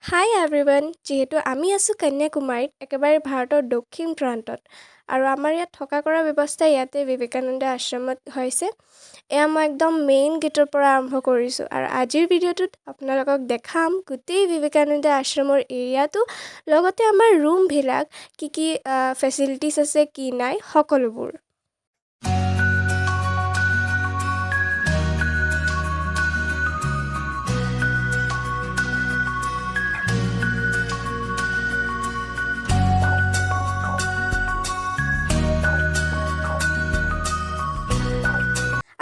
হাই everyone. যিহেতু আমি আছোঁ কন্যাকুমাৰীত, একেবাৰে ভাৰতৰ দক্ষিণ প্ৰান্তত আৰু আমাৰ ইয়াত থকা কৰা ব্যৱস্থা ইয়াতে বিবেকানন্দ আশ্ৰমত হৈছে। এয়া মই একদম মেইন গেটৰ পৰা আৰম্ভ কৰিছোঁ আৰু আজিৰ ভিডিঅ'টোত আপোনালোকক দেখাম গোটেই বিবেকানন্দ আশ্ৰমৰ এৰিয়াটো, লগতে আমাৰ ৰুমবিলাক কি কি ফেচিলিটিছ আছে, কি নাই, সকলোবোৰ।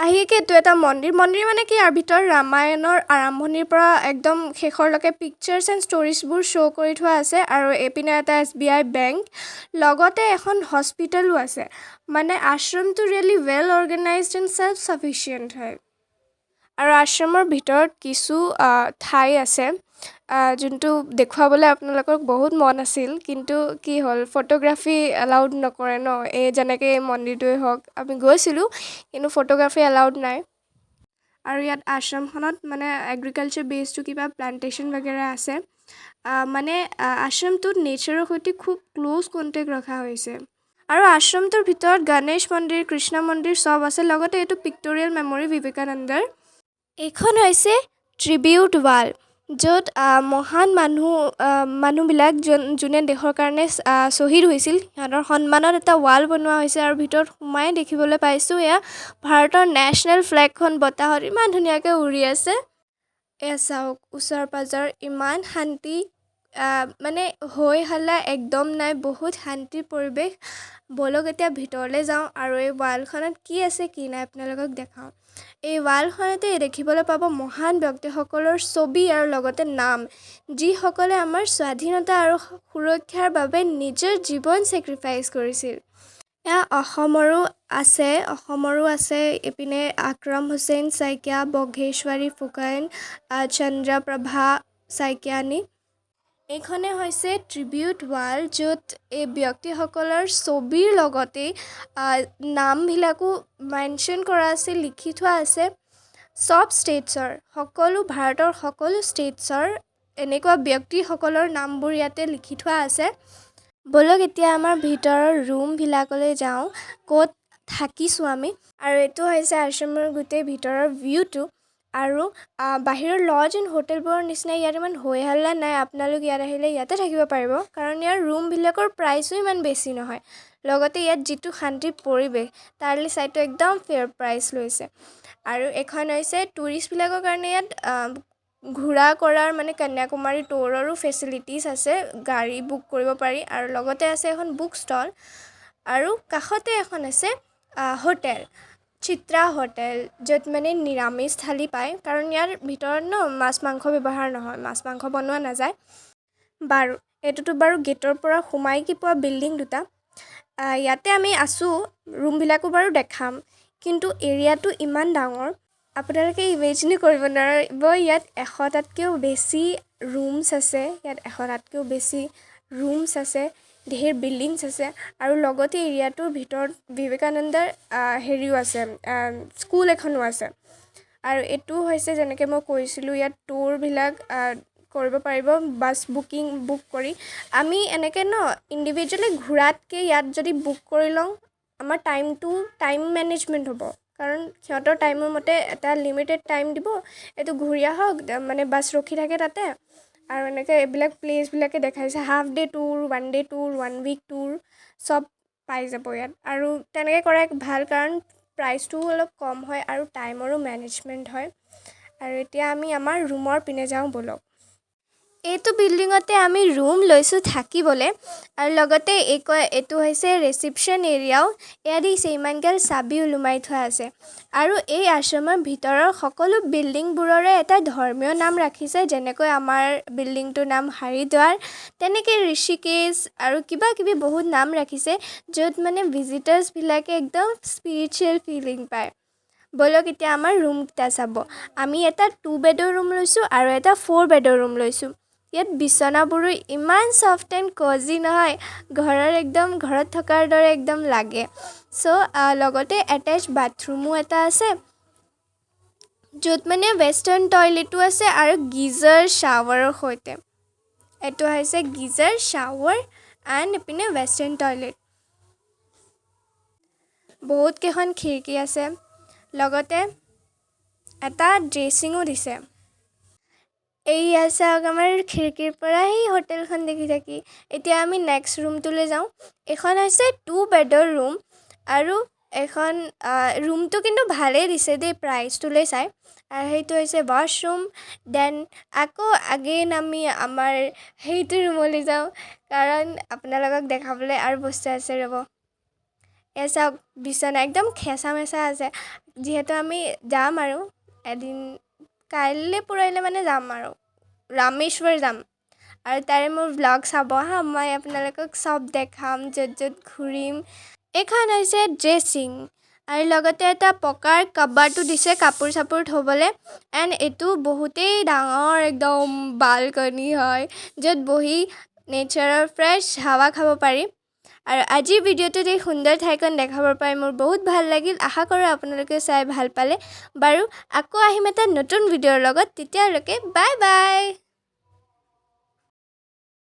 আহিকে এইটো এটা মন্দিৰ। মন্দিৰ মানে কি, ইয়াৰ ভিতৰত ৰামায়ণৰ আৰম্ভণিৰ পৰা একদম শেষৰলৈকে পিকচাৰ্ছ এণ্ড ষ্টৰিজবোৰ শ্ব' কৰি থোৱা আছে। আৰু এইপিনে এটা এছবিআই বেংক, লগতে এখন হস্পিটেলো আছে। মানে আশ্ৰমটো really well organized and self sufficient হয়। আৰু আশ্ৰমৰ ভিতৰত কিছু ঠাই আছে, যোনটো দেখুৱাবলৈ আপোনালোকক বহুত মন আছিল, কিন্তু কি হ'ল, ফটোগ্ৰাফী এলাউড নকৰে ন। এই যেনেকৈ এই মন্দিৰটোৱে হওক, আমি গৈছিলোঁ, কিন্তু ফটোগ্ৰাফী এলাউড নাই। আৰু ইয়াত আশ্ৰমখনত মানে এগ্ৰিকালচাৰ বেছটো কিবা প্লান্টেশ্যন বাগেৰা আছে। মানে আশ্ৰমটোত নেচাৰৰ সৈতে খুব ক্ল'জ কণ্টেক্ট ৰখা হৈছে। আৰু আশ্ৰমটোৰ ভিতৰত গণেশ মন্দিৰ, কৃষ্ণ মন্দিৰ চব আছে। লগতে এইটো পিক্টৰিয়েল মেমৰি বিবেকানন্দৰ। এইখন হৈছে ট্ৰিবিউট ৱাল, য'ত মহান মানুহবিলাক, যোনে দেশৰ কাৰণে শ্বহীদ হৈছিল, সিহঁতৰ সন্মানত এটা ৱাল বনোৱা হৈছে। আৰু ভিতৰত সোমাই দেখিবলৈ পাইছোঁ, এয়া ভাৰতৰ নেশ্যনেল ফ্লেগখন বতাহত ইমান ধুনীয়াকৈ উৰি আছে। এয়া চাওক, ওচৰ পাজৰ ইমান শান্তি, মানে হৈ হাল্লা একদম নাই, বহুত শান্তিৰ পৰিৱেশ। ব'লক, এতিয়া ভিতৰলৈ যাওঁ আৰু এই ৱালখনত কি আছে কি নাই আপোনালোকক দেখাওঁ। এই ৱালখনতে দেখিবলৈ পাব মহান ব্যক্তিসকলৰ ছবি আৰু লগতে নাম, যিসকলে আমাৰ স্বাধীনতা আৰু সুৰক্ষাৰ বাবে নিজৰ জীৱন ছেক্ৰিফাইচ কৰিছিল। এয়া অসমৰো আছে, অসমৰো আছে। এইপিনে আকৰম হুছেইন শইকীয়া, বঘেশ্বৰী ফুকন, চন্দ্ৰপ্ৰভা শইকীয়ানী। এইখনে হৈছে ট্ৰিবিউট ৱাল, য'ত এই ব্যক্তিসকলৰ ছবিৰ লগতে নামবিলাকো মেনশ্যন কৰা আছে, লিখি থোৱা আছে। চব ষ্টেটছৰ, সকলো ভাৰতৰ সকলো ষ্টেটছৰ এনেকুৱা ব্যক্তিসকলৰ নামবোৰ ইয়াতে লিখি থোৱা আছে। ব'লক, এতিয়া আমাৰ ভিতৰৰ ৰুমবিলাকলৈ যাওঁ, ক'ত থাকিছোঁ আমি। আৰু এইটো হৈছে আশ্ৰমৰ গোটেই ভিতৰৰ ভিউটো। আৰু বাহিৰৰ লজ এণ্ড হোটেলবোৰৰ নিচিনা ইয়াত ইমান হৈ হাল্লা নাই। আপোনালোক ইয়াত আহিলে ইয়াতে থাকিব পাৰিব, কাৰণ ইয়াৰ ৰুমবিলাকৰ প্ৰাইচো ইমান বেছি নহয়। লগতে ইয়াত যিটো শান্তিৰ পৰিৱেশ, তাৰলৈ চাইটো একদম ফেয়াৰ প্ৰাইচ লৈছে। আৰু এইখন হৈছে টুৰিষ্টবিলাকৰ কাৰণে ইয়াত ঘূৰা কৰাৰ, মানে কন্যাকুমাৰী টুৰৰো ফেচিলিটিছ আছে, গাড়ী বুক কৰিব পাৰি। আৰু লগতে আছে এখন বুক ষ্টল আৰু কাষতে এখন আছে হোটেল, চিত্ৰা হোটেল, য'ত মানে নিৰামিষ থালি পায়, কাৰণ ইয়াৰ ভিতৰত ন মাছ মাংস ব্যৱহাৰ নহয়, মাছ মাংস বনোৱা নাযায়। বাৰু, এইটোতো বাৰু গেটৰ পৰা সোমাই কি পোৱা বিল্ডিং দুটা। ইয়াতে আমি আছোঁ, ৰুমবিলাকো বাৰু দেখাম, কিন্তু এৰিয়াটো ইমান ডাঙৰ, আপোনালোকে ইমেজিনো কৰিব নোৱাৰিব। ইয়াত 100টাতকৈও বেছি ৰুমছ আছে, ইয়াত 100টাতকৈও বেছি ৰুমছ আছে, ঢেৰ বিল্ডিংছ আছে। আৰু লগতে এৰিয়াটোৰ ভিতৰত বিবেকানন্দৰ হেৰিও আছে, স্কুল এখনো আছে। আৰু এইটো হৈছে, যেনেকৈ মই কৈছিলোঁ, ইয়াত টুৰবিলাক কৰিব পাৰিব বাছ বুক কৰি। আমি এনেকৈ ন ইণ্ডিভিজুৱেলি ঘূৰাতকৈ ইয়াত যদি বুক কৰি লওঁ, আমাৰ টাইম মেনেজমেণ্ট হ'ব, কাৰণ সিহঁতৰ টাইমৰ মতে এটা লিমিটেড টাইম দিব, এইটো ঘূৰি আহক। মানে বাছ ৰখি থাকে তাতে আৰু এনেকৈ এইবিলাক প্লেচবিলাকে দেখাইছে। Half day tour, one day tour, one week tour চব পাই যাব ইয়াত। আৰু তেনেকৈ কৰাই ভাল, কাৰণ প্ৰাইচটোও অলপ কম হয় আৰু টাইমৰো মেনেজমেণ্ট হয়। আৰু এতিয়া আমি আমাৰ ৰুমৰ পিনে যাওঁ ব'লক। এইটো বিল্ডিঙতে আমি ৰুম লৈছোঁ থাকিবলৈ। আৰু লগতে এই কয়, এইটো হৈছে ৰিচিপশ্যন এৰিয়াও। এয়া দেখিছে, ইমানগাল চাবি ওলোমাই থোৱা আছে। আৰু এই আশ্ৰমৰ ভিতৰৰ সকলো বিল্ডিংবোৰৰে এটা ধৰ্মীয় নাম ৰাখিছে, যেনেকৈ আমাৰ বিল্ডিংটোৰ নাম হৰিদ্বাৰ, তেনেকৈ ঋষিকেশ আৰু কিবা কিবি বহুত নাম ৰাখিছে, য'ত মানে ভিজিটাৰ্ছবিলাকে একদম স্পিৰিচুৱেল ফিলিং পায়। ব'লক, এতিয়া আমাৰ ৰুমকেইটা চাব। আমি এটা টু বেডৰ ৰুম লৈছোঁ আৰু এটা ফ'ৰ বেডৰ ৰুম লৈছোঁ। ইয়াত বিচনাবোৰো ইমান ছফ্ট এণ্ড কজি নহয়, ঘৰৰ একদম ঘৰত থকাৰ দৰে একদম লাগে। চ' লগতে এটেচ বাথৰুমো এটা আছে, য'ত মানে ৱেষ্টাৰ্ণ টয়লেটো আছে আৰু গিজাৰ শ্বাৱাৰৰ সৈতে। এইটো হৈছে গিজাৰ, শ্বাৱাৰ এণ্ড ইপিনে ৱেষ্টাৰ্ণ টয়লেট। বহুত কেইখন খিৰিকী আছে, লগতে এটা ড্ৰেছিঙো দিছে। এইয়া চাওক, আমাৰ খিৰিকীৰ পৰা সেই হোটেলখন দেখি থাকি। এতিয়া আমি নেক্সট ৰুমটোলৈ যাওঁ। এইখন হৈছে টু বেডৰ ৰুম আৰু এইখন ৰুমটো কিন্তু ভালেই দিছে দেই প্ৰাইচটোলৈ চাই। আৰু সেইটো হৈছে ৱাছৰুম। Then আকৌ আগেইন আমি আমাৰ সেইটো ৰুমলৈ যাওঁ, কাৰণ আপোনালোকক দেখাবলৈ আৰু বস্তু আছে। ৰ'ব। এয়া চাওক, বিচনা একদম খেঁচা মেচা আছে। যিহেতু আমি যাম আৰু এদিন, কাইলৈ পৰহিলৈ মানে যাম আৰু ৰামেশ্বৰ যাম আৰু তাৰে মোৰ ভ্লগ চাব হা। মই আপোনালোকক চব দেখাম, য'ত য'ত ঘূৰিম। এইখন হৈছে ড্ৰেছিং আৰু লগতে এটা পকাৰ কাবাৰ্ডো দিছে কাপোৰ চাপোৰ থ'বলৈ। এণ্ড এইটো বহুতেই ডাঙৰ একদম বালকনি হয়, য'ত বহি নেচাৰৰ ফ্ৰেছ হাৱা খাব পাৰি। আৰু আজিৰ ভিডিঅ'টোত এই সুন্দৰ ঠাইখন দেখাব পাই মোৰ বহুত ভাল লাগিল। আশা কৰোঁ আপোনালোকে চাই ভাল পালে। বাৰু, আকৌ আহিম এটা নতুন ভিডিঅ'ৰ লগত। তেতিয়ালৈকে বাই বাই।